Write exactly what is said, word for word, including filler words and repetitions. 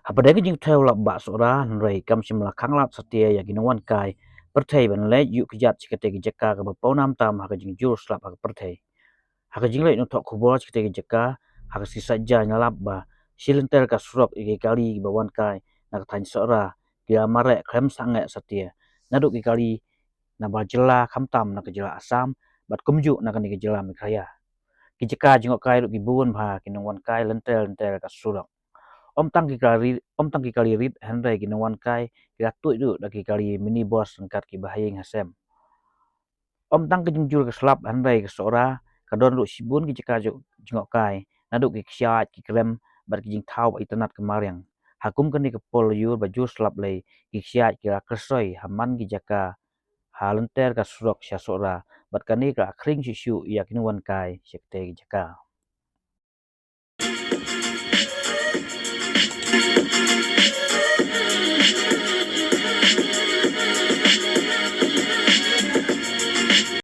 Hapdeng ka jingthew lap Bah Sohra, hynrei kam shym la khang lad satia ïa ki nongwan kai pyrthei ban leit ïuh kjat sha katei ka jaka kaba pawnam tam ha ka jingjur slap ha ka pyrthei. Ha ka jingleit nongthoh khubor sha katei ka jaka, ha ka sngi Saitjaiñ la lap ba shi lynter ka surok ïa ki kali kiba wan kai na ka thaiñ Sohra ki la mareh khlem sangeh satia, naduh ki kali na ba jylla, khamtam na ka jylla Assam bad kumjuh na kane ka jylla Meghalaya. Ki jaka jngohkai ruh ki bun bha ki nongwan kai lynter lynter ka surok. Ym tang ki kali, ym tang ki kali rit, hynrei ki nongwan kai ki la tuid ruh da ki kali minibus ryngkat kiba ha ïing ha sem. Ym tang ka jingjur ka slap, hynrei ka Sohra ka don ruh shibun ki jaka jngohkai, naduh ki ksiat, ki krem bad ki jingthaw ba itynnad ka mariang. Ha kum kane ka por lyiur ba jur slap lei, ki ksiat ki la kyrsoi ha man ki jaka ha lynter ka surok sha Sohra, bad kane ka la khring shuh shuh ïa ki nongwan kai sha katei ka jaka.